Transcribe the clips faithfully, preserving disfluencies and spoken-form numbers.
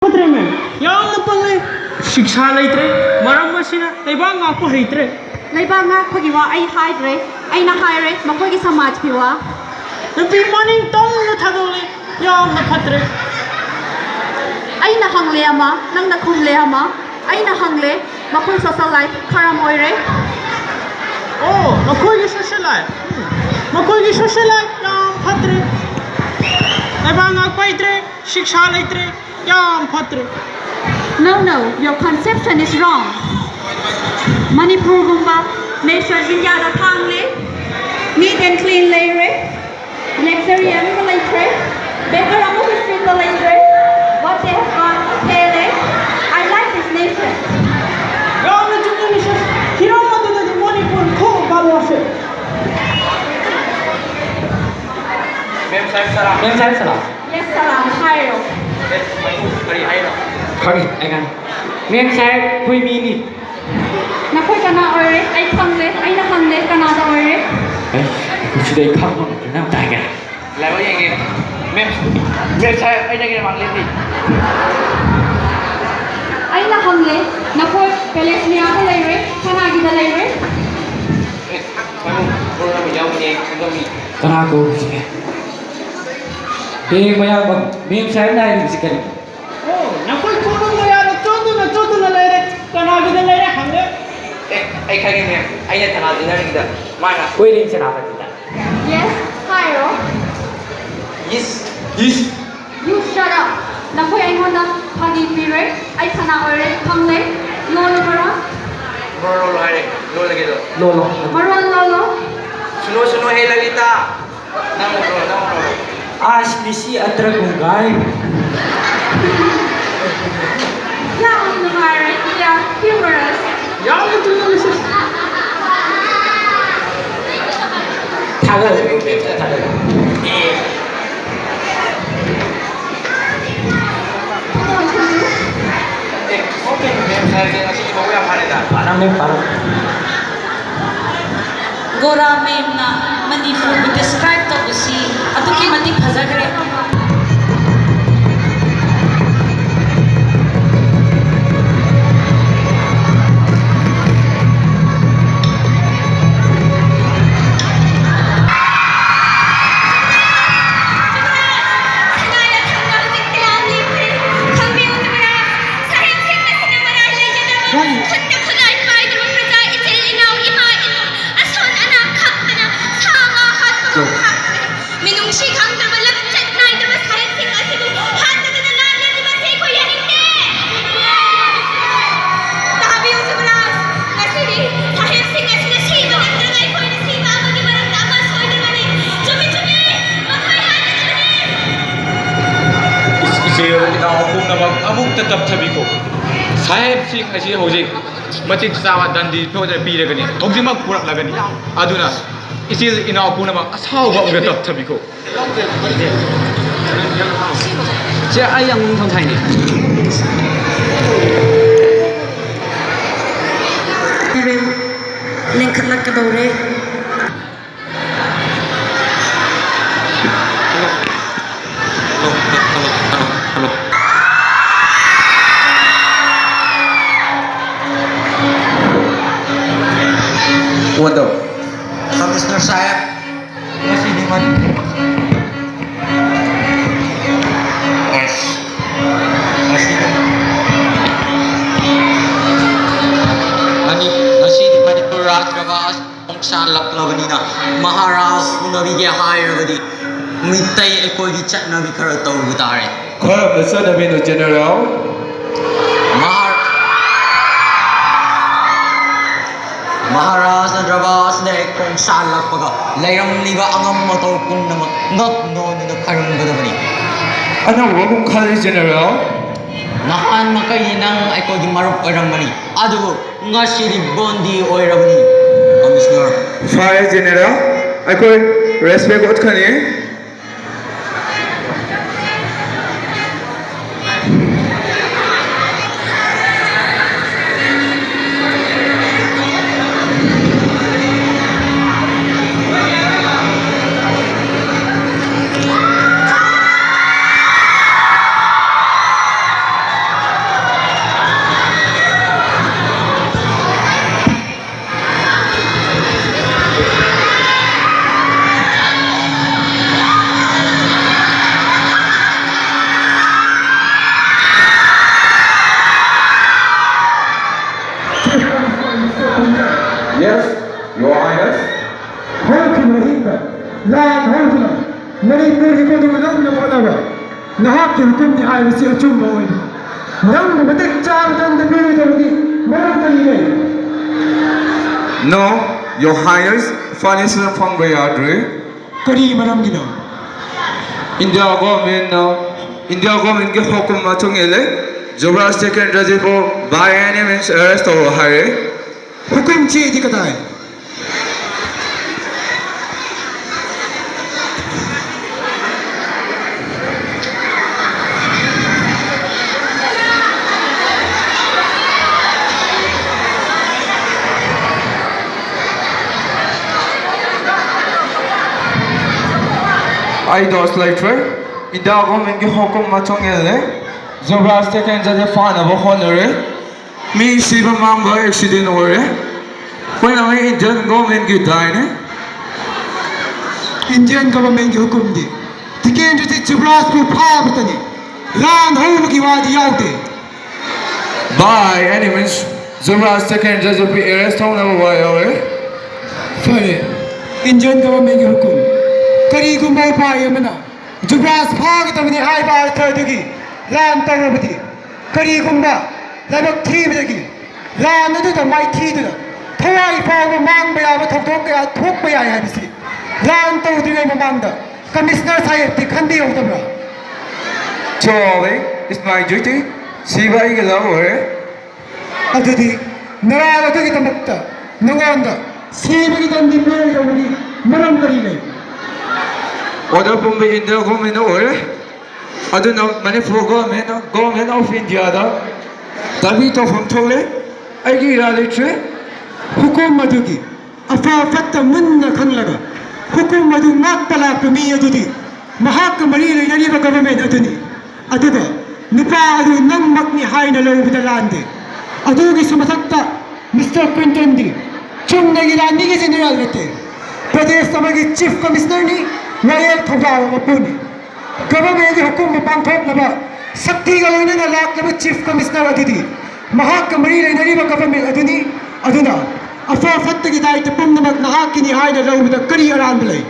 ꯐꯠꯇ꯭ꯔꯦ, ꯃꯦꯝ꯫ ꯌꯥꯝꯅ ꯄꯪꯉꯦ꯫ ꯁꯤꯛꯁꯥ ꯂꯩꯇ꯭ꯔꯦ꯫ ꯃꯔꯝ ꯑꯁꯤꯅ ꯂꯩꯕꯥꯛ ꯉꯥꯛꯄ ꯍꯩꯇ꯭ꯔꯦ꯫ ꯂꯩꯕꯥꯛ ꯉꯥꯛꯄꯒꯤ ꯋꯥ ꯑꯩ ꯍꯥꯏꯗ꯭ꯔꯦ꯫ ꯑꯩꯅ ꯍꯥꯏꯔꯦ ꯃꯈꯣꯏꯒꯤ ꯁꯃꯥꯖꯀꯤ ꯋꯥ꯫ ꯅꯨꯄꯤ ꯃꯅꯤꯡ ꯇꯝꯅ ꯊꯥꯗꯣꯛꯂꯦ꯫ ꯌꯥꯝꯅ ꯐꯠꯇ꯭ꯔꯦ꯫ ꯑꯩꯅ ꯍꯪꯂꯦ ꯑꯃ, ꯅꯪꯅ ꯈꯨꯝꯂꯦ ꯑꯃ꯫ ꯑꯩꯅ ꯍꯪꯂꯦ, ꯃꯈꯣꯏ social life ꯈꯔꯝ ꯑꯣꯏꯔꯦ? ꯑꯣ, ꯃꯈꯣꯏꯒꯤ social life꯫ ꯎꯝ꯫ ꯃꯈꯣꯏꯒꯤ social life ꯌꯥꯝ ꯐꯠꯇ꯭ꯔꯦ꯫ ꯂꯩꯕꯥꯛ ꯉꯥꯛꯄ ꯍꯩꯇ꯭ꯔꯦ, ꯁꯤꯛꯁꯥ ꯂꯩꯇ꯭ꯔꯦ, ꯌꯥꯝ ꯐꯠꯇ꯭ꯔꯦ꯫ No, no, your conception is wrong. ꯃꯅꯤꯄꯨꯔꯒꯨꯝꯕ nation India the ꯊꯥꯡꯂꯦ, neat and clean ꯂꯩꯔꯦ, luxury ꯑꯃꯠꯇ ꯂꯩꯇ꯭ꯔꯦ, beggar ꯑꯃꯠꯇ street ꯇ ꯂꯩꯇ꯭ꯔꯦ꯫ What they have got ꯍꯦꯜꯂꯦ꯫ I like this nation. ꯌꯥꯝꯅ ꯆꯨꯝꯅ ꯃꯤꯁꯦꯁ꯫ ꯍꯤꯔꯝ ꯑꯗꯨꯗꯗꯤ ꯃꯅꯤꯄꯨꯔ ꯈꯨ ꯕꯥꯂꯣꯁꯦ꯫ ꯃꯦꯝ ꯁꯥꯍꯦꯕ ꯁꯂꯥꯝ꯫ ꯃꯦꯝ ꯁꯥꯍꯦꯕ ꯁꯂꯥꯝ꯫ Yes, ꯁꯂꯥꯝ ꯍꯥꯏꯔꯣ꯫ ꯑꯦ, ꯀꯔꯤ ꯍꯥꯏꯅꯣ? ꯈꯪꯉꯤ, ꯑꯩ ꯈꯪꯉꯤ꯫ ꯃꯦꯝ ꯁꯥꯍꯦꯕ, ꯑꯩꯈꯣꯏ ꯃꯤꯅꯤ꯫ ꯅꯈꯣꯏ ꯀꯅꯥ ꯑꯣꯏꯔꯦ? ꯑꯩ ꯈꯪꯗꯦ꯫ ꯑꯩꯅ ꯍꯪꯗꯦ ꯀꯅꯥꯗ ꯑꯣꯏꯔꯦ꯫ ꯑꯦ, ꯁꯤꯗ ꯑꯩ ꯈꯪꯕ ꯉꯝꯗ꯭ꯔꯦ, ꯅꯪ ꯑꯝꯇ ꯍꯥꯏꯒꯦꯔꯥ? ꯂꯥꯏꯕꯛ ꯌꯦꯡꯒꯦ꯫ ꯃꯦꯝ, ꯃꯦꯝ ꯁꯥꯍꯦꯕ, ꯑꯩ ꯅꯪꯒꯤ ꯃꯃꯥꯡ ꯂꯦꯞꯄꯤ꯫ ꯑꯩꯅ ꯍꯪꯂꯦ, ꯅꯈꯣꯏ palace ꯃꯌꯥꯝꯗ ꯂꯩꯔꯦ, ꯀꯅꯥꯒꯤꯗ ꯂꯩꯔꯦ? ꯑꯦ, ꯃꯥꯏꯕꯝ, ꯃꯔꯣꯟ ꯑꯃ ꯌꯥꯎꯕꯅꯦ, ꯈꯪꯉꯝꯃꯤ꯫ ꯀꯅꯥ ꯀꯧꯔꯤꯁꯤꯒꯦ? ꯍꯦ, ꯃꯌꯥꯝꯕ, ꯃꯦꯝ ꯁꯥꯍꯦꯕꯅ ꯍꯥꯏꯔꯤꯕꯁꯤ ꯀꯔꯤ? ꯑꯣ, ꯅꯈꯣꯏ ꯄꯨꯝꯅꯃꯛ ꯃꯌꯥꯝꯅ ꯆꯣꯠꯇꯨꯅ, ꯆꯣꯠꯇꯨꯅ ꯂꯩꯔꯦ꯫ ꯀꯅꯥꯒꯤꯗ ꯂꯩꯔꯦ ꯍꯪꯂꯦ꯫ ꯑꯦ, ꯑꯩ ꯈꯪꯉꯦ, ꯃꯦꯝ꯫ ꯑꯩꯅ ꯊꯅꯥ ꯖꯦꯅꯔꯒꯤꯗ ꯃꯥꯅ ꯀꯣꯏꯔꯦꯟ ꯁꯦꯅꯥꯄꯇꯤꯗ꯫ Yes, ꯍꯥꯏꯔꯣ꯫ Yes, yes. You shut up. ꯅꯈꯣꯏ ꯑꯩꯉꯣꯟꯗ ꯐꯥꯒꯤ ꯄꯤꯔꯦ꯫ ꯑꯩ ꯁꯅꯥ ꯑꯣꯏꯔꯦ, ꯈꯪꯂꯦ꯫ ꯂꯣꯜꯂꯨ ꯃꯔꯣꯟ꯫ ꯃꯔꯣꯟ ꯂꯣꯜꯂꯣ ꯍꯥꯏꯔꯦ, ꯂꯣꯜꯂꯒꯦꯗꯣ꯫ ꯂꯣꯜꯂꯣ꯫ ꯃꯔꯣꯟ ꯂꯣꯜꯂꯣ꯫ ꯁꯨꯅꯣ, ꯁꯨꯅꯣ, ꯍꯦ ꯂꯂꯤꯇꯥ꯫ ꯅꯪ ꯂꯣꯜꯂꯣ, ꯅꯪ ꯂꯣꯜꯂꯣ꯫ ꯑꯁ, ꯃꯤꯁꯤ ꯑꯇ꯭ꯔ ꯒꯨꯡꯒꯥꯏ꯫ ꯌꯥꯝ ꯅꯨꯡꯉꯥꯏꯔꯦ, they are humorous. ꯌꯥꯝꯅ ꯊꯨꯅ ꯂꯣꯏꯁꯤꯜꯂꯤ꯫ ꯊꯥꯒꯠꯂꯦ, ꯊꯥꯒꯠꯂꯦ꯫ ꯑꯦ, okay, ꯃꯦꯝ ꯁꯥꯍꯦꯕꯁꯦ ꯉꯁꯤꯗꯤ ꯃꯕꯨꯛ ꯌꯥꯝ ꯐꯔꯦꯗ꯫ ꯄꯥꯔꯝꯃꯦ, ꯄꯥꯔꯝꯃꯦ꯫ ꯒꯣꯔꯥ ꯃꯦꯝꯅ ꯃꯅꯤꯄꯨꯔꯕꯨ describe ꯇꯧꯕꯁꯤ ꯑꯗꯨꯛꯀꯤ ꯃꯇꯤꯛ ꯐꯖꯈ꯭ꯔꯦ꯫ ꯄꯨꯝꯅꯃꯛ ꯑꯃꯨꯛꯇ ꯇꯞꯊꯕꯤꯈꯣ꯫ ꯁꯥꯍꯦꯕꯁꯤꯡ ꯑꯁꯤ ꯍꯧꯖꯤꯛ ꯃꯇꯤꯛ ꯆꯥꯕ ꯗꯟꯗꯤ ꯐꯖꯅ ꯄꯤꯔꯒꯅꯤ, ꯍꯧꯖꯤꯛꯃꯛ ꯄꯨꯔꯛꯂꯒꯅꯤ꯫ ꯑꯗꯨꯅ ꯏꯆꯤꯜ ꯏꯅꯥꯎ ꯄꯨꯝꯅꯃꯛ ꯑꯁꯥꯎꯕ ꯑꯃꯒ ꯇꯞꯊꯕꯤꯈꯣ꯫ ꯁꯦ, ꯑꯩ ꯌꯥꯝ ꯅꯤꯡꯊꯧ ꯊꯥꯏꯅꯦ꯫ ꯂꯤꯡꯈꯠꯂꯛꯀꯗꯧꯔꯦ꯫ ꯋꯥꯟꯗꯧ꯫ ꯀꯃꯤꯁꯅꯔ ꯁꯥꯍꯦꯕ, ꯉꯁꯤꯗꯤ ꯃꯅꯤ-, ꯑꯁ, ꯉꯁꯤꯗꯤ ꯃꯅꯤ-, ꯉꯁꯤꯗꯤ ꯃꯅꯤꯄꯨꯔ ꯔꯥꯖ꯭ꯌ ꯁꯚꯥ ꯈꯣꯡꯁꯥꯜꯂꯛꯂꯕꯅꯤꯅ, ꯃꯍꯥꯔꯥꯖ ꯎꯅꯕꯤꯒꯦ ꯍꯥꯏꯔꯕꯗꯤ ꯃꯤꯇꯩ ꯑꯩꯈꯣꯏꯒꯤ ꯆꯠꯅꯕꯤ ꯈꯔ ꯇꯧꯕ ꯇꯥꯔꯦ꯫ ꯀꯔꯝꯕ ꯆꯠꯅꯕꯤꯅꯣ, ꯖꯦꯅꯦꯔꯦꯜ? ꯃꯍꯥꯔ-, ꯃꯍꯥꯔꯥꯖ ꯅꯠꯇ꯭ꯔꯕ ꯑꯁꯤꯗ ꯍꯦꯛ ꯈꯣꯡꯁꯥꯜꯂꯛꯄꯒ ꯂꯩꯔꯝꯂꯤꯕ ꯑꯉꯝ ꯑꯇꯧ ꯄꯨꯝꯅꯃꯛ ꯉꯛ ꯅꯣꯟꯗꯨꯅ ꯈꯔꯨꯝꯒꯗꯕꯅꯤ꯫ ꯑꯅꯧꯕ ꯑꯃꯨꯛ ꯈꯜꯂꯤ, ꯖꯦꯅꯦꯔꯦꯜ꯫ ꯅꯍꯥꯟ ꯃꯈꯩꯗꯤ ꯅꯪ ꯑꯩꯈꯣꯏꯒꯤ ꯃꯔꯨꯞ ꯑꯣꯏꯔꯝꯕꯅꯤ, ꯑꯗꯨꯕꯨ ꯉꯁꯤꯗꯤ ꯕꯟꯗꯤ ꯑꯣꯏꯔꯕꯅꯤ, ꯀꯃꯤꯁꯅꯔ꯫ ꯐꯔꯦ, ꯖꯦꯅꯦꯔꯦꯜ, ꯑꯩꯈꯣꯏ ꯔꯦꯁꯄꯦꯛ ꯎꯠꯀꯅꯤ꯫ Yes, Your Highness. ꯍꯧꯈꯤꯕ ꯑꯍꯤꯡꯗ ꯂꯥꯟ ꯍꯧꯗꯨꯅ ꯃꯅꯤꯄꯨꯔꯒꯤ ꯀꯣꯅꯨꯡ ꯂꯧꯅꯕ ꯍꯣꯠꯅꯕ ꯅꯍꯥꯛꯀꯤ ꯍꯨꯀꯨꯝꯅꯤ ꯍꯥꯏꯕꯁꯤ ꯑꯆꯨꯝꯕ ꯑꯣꯏꯔꯤ꯫ ꯅꯪꯕꯨ ꯃꯇꯤꯛ ꯆꯥꯕ ꯇꯝꯗ ꯄꯤꯔꯣꯏꯗꯕꯒꯤ ꯃꯔꯝ ꯀꯔꯤ ꯂꯩ? No, Your Highness, ꯐꯥꯏꯅꯥꯟꯁꯤꯌꯦꯜ ꯐꯪꯕ ꯌꯥꯗ꯭ꯔꯤ꯫ ꯀꯔꯤ ꯃꯔꯝꯒꯤꯅꯣ? ꯏꯟꯗꯤꯌꯥ ꯒꯣꯔꯃꯦꯟꯅ India government ꯀꯤ ꯍꯨꯀꯨꯝ ꯃꯇꯨꯡ ꯏꯜꯂꯦ, ꯖꯨꯕꯔꯥꯖ ꯇꯤꯀꯦꯟꯗ꯭ꯔꯖꯤꯠꯄꯨ by any means arrest ꯇꯧꯔꯣ ꯍꯥꯏꯔꯦ꯫ ꯍꯨꯀꯨꯝ ꯆꯦꯗꯤ ꯀꯗꯥꯏ? ꯑꯩ ꯗꯣꯁ ꯂꯩꯇ꯭ꯔꯦ꯫ ꯏꯟꯗꯤꯌꯥ ꯒꯣꯔꯃꯦꯟꯒꯤ ꯍꯨꯀꯨꯝ ꯃꯇꯨꯡ ꯏꯜꯂꯦ꯫ ꯖꯨꯕꯔꯥꯖ ꯇꯤꯀꯦꯟꯗ꯭ꯔꯁꯦ ꯐꯥꯅꯕ ꯍꯣꯠꯅꯔꯦ꯫ ꯃꯤ ꯁꯤꯕ ꯃꯥꯡꯕ ꯑꯦꯛꯁꯤꯗꯦꯟ ꯑꯣꯏꯔꯦ꯫ ꯑꯩꯈꯣꯏꯅ ꯃꯣꯏ ꯏꯟꯗꯤꯌꯟ ꯒꯣꯔꯃꯦꯟꯒꯤ ꯗꯥꯏꯅꯦ꯫ ꯏꯟꯗꯤꯌꯟ ꯒꯣꯔꯃꯦꯟꯒꯤ ꯍꯨꯀꯨꯝꯗꯤ ꯇꯤꯀꯦꯟꯗ꯭ꯔꯖꯤꯠ ꯖꯨꯕꯔꯥꯖꯄꯨ ꯐꯥꯕꯇꯅꯤ꯫ ꯂꯥꯟ ꯍꯧꯕꯒꯤ ꯋꯥꯗꯤ ꯌꯥꯎꯗꯦ꯫ By any means, ꯖꯨꯕꯔꯥꯖ ꯇꯤꯀꯦꯟꯗ꯭ꯔꯖꯤꯠꯄꯨ ꯑꯦꯔꯦꯁ ꯇꯧꯅꯕ ꯋꯥ ꯌꯥꯎꯔꯦ꯫ ꯐꯔꯦ, ꯏꯟꯗꯤꯌꯟ ꯒꯣꯔꯃꯦꯟꯒꯤ ꯍꯨꯀꯨꯝ꯫ ꯀꯔꯤꯒꯨꯝꯕ ꯎꯄꯥꯏ ꯑꯃꯅ ꯖꯨꯕꯔꯥꯖ ꯐꯥꯒꯗꯕꯅꯤ ꯍꯥꯏꯕ ꯑꯔꯊ ꯑꯗꯨꯒꯤ ꯂꯥꯟ ꯇꯧꯔꯕꯗꯤ, ꯀꯔꯤꯒꯨꯝꯕ ꯂꯥꯏꯕꯛ ꯊꯤꯕꯗꯒꯤ ꯂꯥꯟ ꯑꯗꯨꯗ ꯃꯥꯏꯊꯤꯗꯨꯅ ꯊꯋꯥꯏ ꯐꯥꯎꯕ ꯃꯥꯡꯕ ꯌꯥꯕ ꯊꯧꯗꯣꯛ ꯀꯌꯥ ꯊꯣꯛꯄ ꯌꯥꯏ ꯍꯥꯏꯕꯁꯤ ꯂꯥꯟ ꯇꯧꯗ꯭ꯔꯤꯉꯩ ꯃꯃꯥꯡꯗ ꯀꯃꯤꯁꯅꯔ ꯁꯥꯍꯦꯕꯇꯤ ꯈꯟꯕꯤꯍꯧꯗꯕ꯭ꯔꯥ? ꯆꯨꯝꯃꯤ, it's my duty꯫ ꯁꯤꯕ ꯑꯩꯒꯤ ꯂꯧ ꯑꯣꯏꯔꯦ꯫ ꯑꯗꯨꯗꯤ ꯅꯔꯥꯜ ꯑꯗꯨꯒꯤꯗꯃꯛꯇ ꯅꯉꯣꯟꯗ ꯁꯤꯕꯒꯤ ꯗꯟꯗꯤ ꯄꯤꯔꯣꯏꯗꯧꯕꯒꯤ ꯃꯔꯝ ꯀꯔꯤ ꯂꯩ? ꯑꯣꯔꯗꯔ ꯄꯨꯝꯕ ꯏꯟꯗꯤꯌꯥ ꯒꯣꯔꯃꯦꯟꯅ ꯑꯣꯏꯔꯦ꯫ ꯑꯗꯨꯅ ꯃꯅꯤꯄꯨꯔ ꯒꯣꯔꯃꯦꯟꯅ, Government of Indiaꯗ ꯗꯥꯕꯤ ꯇꯧꯐꯝ ꯊꯣꯛꯂꯦ꯫ ꯑꯩꯒꯤ ꯏꯔꯥ ꯂꯩꯇ꯭ꯔꯦ꯫ ꯍꯨꯀꯨꯝ ꯑꯗꯨꯒꯤ ꯑꯐ ꯐꯠꯇ ꯃꯨꯟꯅ ꯈꯪꯂꯒ ꯍꯨꯀꯨꯝ ꯑꯗꯨ ꯉꯥꯛꯄ ꯂꯥꯛꯄ ꯃꯤ ꯑꯗꯨꯗꯤ ꯃꯍꯥꯛꯀ ꯃꯔꯤ ꯂꯩꯅꯔꯤꯕ ꯒꯚꯔꯟꯃꯦꯟꯠ ꯑꯗꯨꯅꯤ꯫ ꯑꯗꯨꯒ ꯅꯨꯄꯥ ꯑꯗꯨ ꯅꯪꯃꯛꯅꯤ ꯍꯥꯏꯅ ꯂꯧꯕꯗ ꯂꯥꯟꯗꯦ꯫ ꯑꯗꯨꯒꯤꯁꯨ ꯃꯊꯛꯇ ꯃꯤꯁꯇꯔ ꯀ꯭ꯋꯤꯟꯇꯟꯗꯤ ꯆꯨꯝꯅꯒꯤ ꯂꯥꯟꯃꯤꯒꯤ ꯖꯦꯅꯦꯔꯦꯜ ꯅꯠꯇꯦ꯫ ꯄ꯭ꯔꯗꯦꯁ ꯑꯃꯒꯤ ꯆꯤꯐ ꯀꯃꯤꯁꯅꯔꯅꯤ, ꯔꯣꯌꯦꯜ ꯊꯧꯖꯥꯜ ꯃꯄꯨꯅꯤ꯫ ꯒꯚꯔꯟꯃꯦꯟꯠꯀꯤ ꯍꯨꯀꯨꯝꯕꯨ ꯄꯥꯡꯊꯣꯛꯅꯕ ꯁꯛꯇꯤꯒ ꯂꯣꯏꯅꯅ ꯂꯥꯛꯂꯕ ꯆꯤꯐ ꯀꯃꯤꯁꯅꯔ ꯑꯗꯨꯗꯤ ꯃꯍꯥꯛꯀ ꯃꯔꯤ ꯂꯩꯅꯔꯤꯕ ꯒꯚꯔꯟꯃꯦꯟꯠ ꯑꯗꯨꯅꯤ꯫ ꯑꯗꯨꯅ ꯑꯐ ꯐꯠꯇꯒꯤ ꯗꯥꯏꯇ ꯄꯨꯝꯅꯃꯛ ꯅꯍꯥꯛꯀꯤꯅꯤ ꯍꯥꯏꯅ ꯂꯧꯕꯗ ꯀꯔꯤ ꯑꯔꯥꯟꯕ ꯂꯩ?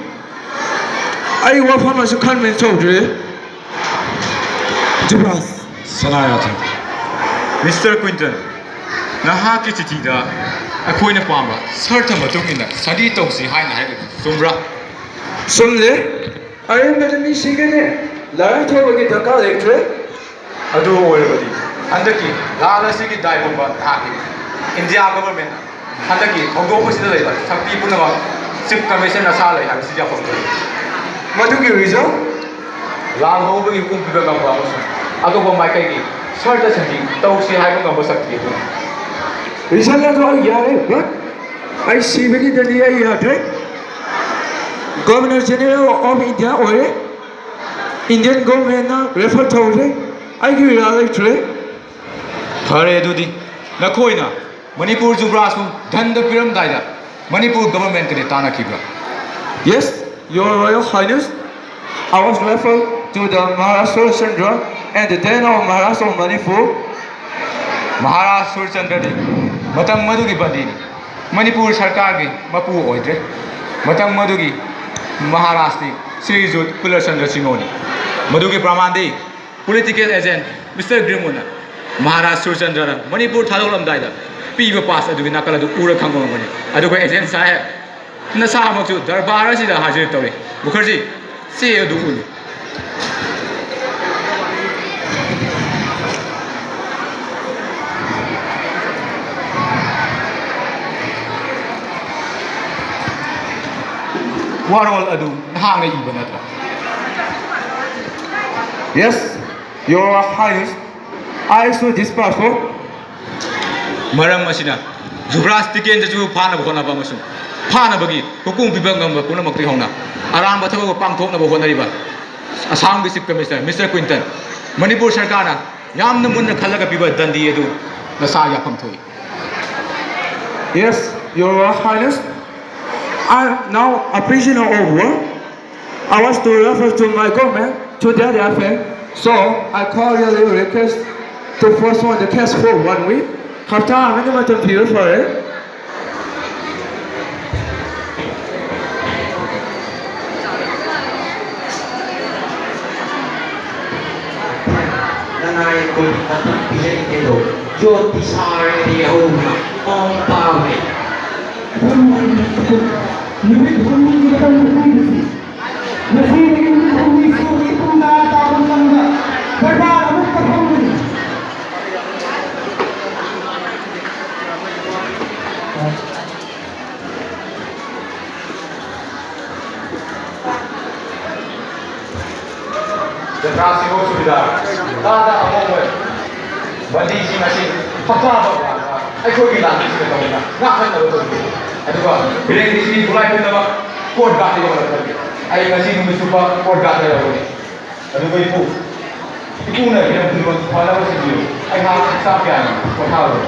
ꯑꯩ ꯋꯥꯐꯝ ꯑꯁꯤ ꯈꯟꯕ ꯇꯧꯗ꯭ꯔꯤ꯫ ꯖꯨꯕꯔꯥꯖ꯫ ꯁꯅꯥ ꯌꯥꯊꯪ꯫ ꯃꯤꯁꯇꯔ ꯀ꯭ꯋꯤꯟꯇꯟ, ꯅꯍꯥꯛꯀꯤ ꯆꯤꯊꯤꯗ ꯑꯩꯈꯣꯏꯅ ꯄꯥꯝꯕ ꯁꯔꯠ ꯃꯇꯨꯡ ꯏꯟꯅ ꯁꯥꯗꯤ ꯇꯧꯁꯤ ꯍꯥꯏꯅ ꯍꯥꯏꯔꯤꯕ ꯆꯨꯝꯕ꯭ꯔꯥ? ꯆꯨꯝꯂꯦ꯫ ꯑꯔꯦꯝꯕꯗ ꯃꯤ ꯁꯤꯒꯅꯤ꯫ ꯂꯥꯏꯔꯤꯛ ꯊꯣꯛꯄꯒꯤ ꯗꯔꯀꯥꯔ ꯂꯩꯇ꯭ꯔꯦ꯫ ꯑꯗꯨ ꯑꯣꯏꯔꯕꯗꯤ ꯍꯟꯗꯛꯀꯤ ꯂꯥꯜ ꯑꯁꯤꯒꯤ ꯗꯥꯏ ꯄꯨꯝꯕ ꯅꯍꯥꯛꯀꯤꯅꯤ꯫ ꯏꯟꯗꯤꯌꯥ ꯒꯚꯔꯟꯃꯦꯟꯠꯅ ꯍꯟꯗꯛꯀꯤ ꯊꯧꯗꯣꯛ ꯑꯁꯤꯗ ꯂꯩꯕ ꯁꯛꯇꯤ ꯄꯨꯝꯅꯃꯛ ꯆꯤꯐ ꯀꯃꯤꯁꯅꯔ ꯁꯥ ꯂꯩ ꯍꯥꯏꯕꯁꯤ ꯌꯥꯐꯝ ꯊꯣꯛꯏ꯫ ꯃꯗꯨꯒꯤ ꯔꯤꯖꯜ? ꯂꯥꯜ ꯍꯧꯕꯒꯤ ꯍꯨꯀꯨꯝ ꯄꯤꯕ ꯉꯝꯕ ꯑꯃꯁꯨꯡ ꯑꯇꯣꯞꯄ ꯃꯥꯏꯀꯩꯒꯤ ꯁꯔꯇ ꯁꯟꯗꯤ ꯇꯧꯁꯤ ꯍꯥꯏꯕ ꯉꯝꯕ ꯁꯛꯇꯤ ꯑꯗꯨꯅꯤ꯫ ꯔꯤꯖꯜ ꯑꯗꯨ ꯑꯩ ꯌꯥꯔꯦ, but ꯑꯩ ꯁꯤꯕꯒꯤꯗꯗꯤ ꯑꯩ ꯌꯥꯗ꯭ꯔꯦ꯫ ꯒꯚꯔꯅꯔ ꯖꯦꯅꯔꯦꯜ ꯑꯣꯐ ꯏꯟꯗꯤꯌꯥ ꯑꯣꯏꯔꯦ꯫ ꯏꯟꯗꯤꯌꯟ ꯒꯣꯔꯃꯦꯟꯅ ꯔꯦꯐꯔ ꯇꯧꯔꯦ꯫ ꯑꯩꯒꯤ ꯏꯔꯥ ꯂꯩꯇ꯭ꯔꯦ꯫ ꯐꯔꯦ, ꯑꯗꯨꯗꯤ ꯅꯈꯣꯏꯅ Manipur ꯖꯨꯕ꯭ꯔꯥꯖꯄꯨ ꯙꯟꯗ ꯄꯤꯔꯝꯗꯥꯏꯗ Manipur ꯒꯚꯔꯟꯃꯦꯟꯠꯀꯗꯤ ꯇꯥꯟꯅꯈꯤꯕ꯭ꯔꯥ? Yes, Your Royal Highness, I was referred to the Maharaj Surachandra and the then of Maharaj of Manipur. Maharaj ꯁꯨꯔꯆꯟꯗ꯭ꯔꯗꯤ ꯃꯇꯝ ꯑꯗꯨꯒꯤ ꯕꯟꯗꯤꯅꯤ꯫ ꯃꯅꯤꯄꯨꯔ ꯁꯔꯀꯥꯔꯒꯤ ꯃꯄꯨ ꯑꯣꯏꯗ꯭ꯔꯦ꯫ ꯃꯇꯝ ꯑꯗꯨꯒꯤ ꯃꯍꯥꯔꯥꯖꯇꯤ ꯁ꯭ꯔꯤꯖꯨꯠ ꯀꯨꯂꯆꯟꯗ꯭ꯔ ꯁꯤꯡꯍꯅꯤ꯫ ꯃꯗꯨꯒꯤ ꯄ꯭ꯔꯃꯥꯟꯗꯤ ꯄꯣꯂꯤꯇꯤꯀꯦꯜ ꯑꯦꯖꯦꯟꯠ ꯃꯤꯁꯇꯔ ꯒ꯭ꯔꯤꯝꯎꯅ ꯃꯍꯥꯔꯥꯖ ꯁꯨꯔꯆꯟꯗ꯭ꯔꯅ ꯃꯅꯤꯄꯨꯔ ꯊꯥꯗꯣꯛꯂꯝꯗꯥꯏꯗ ꯄꯤꯕ ꯄꯥꯁ ꯑꯗꯨꯒꯤ ꯅꯥꯀꯜ ꯑꯗꯨ ꯎꯔ ꯈꯪꯕ ꯉꯝꯒꯅꯤ꯫ ꯑꯗꯨꯒ ꯑꯦꯖꯦꯟꯠ ꯁꯥꯍꯦꯕ, ꯅꯁꯥꯃꯛꯁꯨ ꯗꯔꯕꯥꯔ ꯑꯁꯤꯗ ꯍꯥꯖꯤꯔ ꯇꯧꯔꯤ꯫ ꯃꯨꯈꯔꯖꯤ, ꯆꯦ ꯑꯗꯨ ꯎꯠꯂꯨ꯫ ꯋꯥꯔꯣꯜ ꯑꯗꯨ ꯅꯍꯥꯛꯅ ꯏꯕ ꯅꯠꯇ꯭ꯔꯥ? Yes, Your Highness, I issued this passport. ꯃꯔꯝ ꯑꯁꯤꯅ ꯖꯨꯕ꯭ꯔꯥꯖ ꯇꯤꯀꯦꯟꯗ꯭ꯔꯖꯤꯕꯨ ꯐꯥꯅꯕ ꯍꯣꯠꯅꯕ ꯑꯃꯁꯨꯡ ꯐꯥꯅꯕꯒꯤ ꯍꯨꯀꯨꯝ ꯄꯤꯕ ꯉꯝꯕ ꯄꯨꯝꯅꯃꯛꯇꯒꯤ ꯍꯧꯅ ꯑꯔꯥꯟꯕ ꯊꯕꯛ ꯄꯥꯡꯊꯣꯛꯅꯕ ꯍꯣꯠꯅꯔꯤꯕ ꯑꯁꯥꯝꯒꯤ ꯆꯤꯐ ꯀꯃꯤꯁꯅꯔ ꯃꯤꯁꯇꯔ ꯀ꯭ꯋꯤꯟꯇꯟ, ꯃꯅꯤꯄꯨꯔ ꯁꯔꯀꯥꯔꯅ ꯌꯥꯝꯅ ꯃꯨꯟꯅ ꯈꯜꯂꯒ ꯄꯤꯕ ꯗꯟꯗꯤ ꯑꯗꯨ ꯅꯁꯥ ꯌꯥꯐꯝ ꯊꯣꯛꯏ꯫ Yes, Your Highness, I am now a prisoner of war. I was to refer to my government to their affair, so I cordially request to postpone the case for one week. ꯍꯞꯇꯥ ꯑꯃꯒꯤ ꯃꯇꯝ ꯄꯤꯕ ꯐꯔꯦ꯫ ꯅꯅꯥꯏ ꯀꯨꯟ ꯃꯇꯝ ꯄꯤꯔꯛꯏ ꯀꯩꯗꯧ? ꯌꯣꯠꯇꯤ ꯁꯥꯔꯦ ꯌꯥꯍꯧꯅ ꯃꯑꯣꯡ ꯇꯥꯕꯅꯦ꯫ ꯅꯨꯃꯤꯠ ꯍꯨꯝꯅꯤꯒꯤ ꯃꯇꯝ ꯄꯤꯔꯤꯁꯤ꯫ ꯉꯁꯤꯗꯒꯤ ꯅꯨꯃꯤꯠ ꯍꯨꯝꯅꯤ ꯁꯨꯕꯒꯤ ꯄꯨꯡ ꯇꯥꯕ ꯃꯇꯝꯗ ꯗꯔꯕꯥꯔ ꯑꯃꯨꯛꯇ ꯐꯝꯒꯅꯤ꯫ ꯖꯇ꯭ꯔꯥꯁꯤꯕꯨ ꯁꯨꯕꯤꯗꯥ ꯇꯥꯗ ꯑꯃꯣꯝ ꯑꯣꯏ꯫ ꯕꯟꯗꯤꯁꯤꯡ ꯑꯁꯤ ꯍꯞꯇꯥ ꯑꯃ ꯑꯩꯈꯣꯏꯒꯤ ꯂꯥꯟꯃꯤꯁꯤꯡꯒ ꯇꯧꯗꯨꯅ ꯉꯥꯛꯊꯠꯅꯕ ꯇꯧꯈꯤ꯫ ꯑꯗꯨꯒ ꯕꯤꯔꯦꯟꯒꯤꯁꯤ ꯈꯨꯠꯂꯥꯏ ꯄꯨꯝꯅꯃꯛ ꯀꯣꯔꯠ ꯒꯥꯔꯗꯇ ꯌꯧꯍꯜꯂꯛꯄꯅꯤ꯫ ꯑꯩ ꯉꯁꯤ ꯅꯨꯃꯤꯠ ꯆꯨꯞꯄ ꯀꯣꯔꯠ ꯒꯥꯔꯗꯇ ꯂꯩꯔꯕꯅꯤ꯫ ꯑꯗꯨꯒ ꯏꯄꯨ, ꯏꯄꯨꯅ ꯍꯤꯔꯝ ꯈꯨꯗꯤꯡꯃꯛ ꯐꯅꯕ ꯁꯤꯟꯕꯤꯌꯨ꯫ ꯑꯩꯍꯥꯛ ꯍꯛꯆꯥꯡ ꯀꯌꯥꯅ ꯄꯣꯊꯥꯔꯣꯏ꯫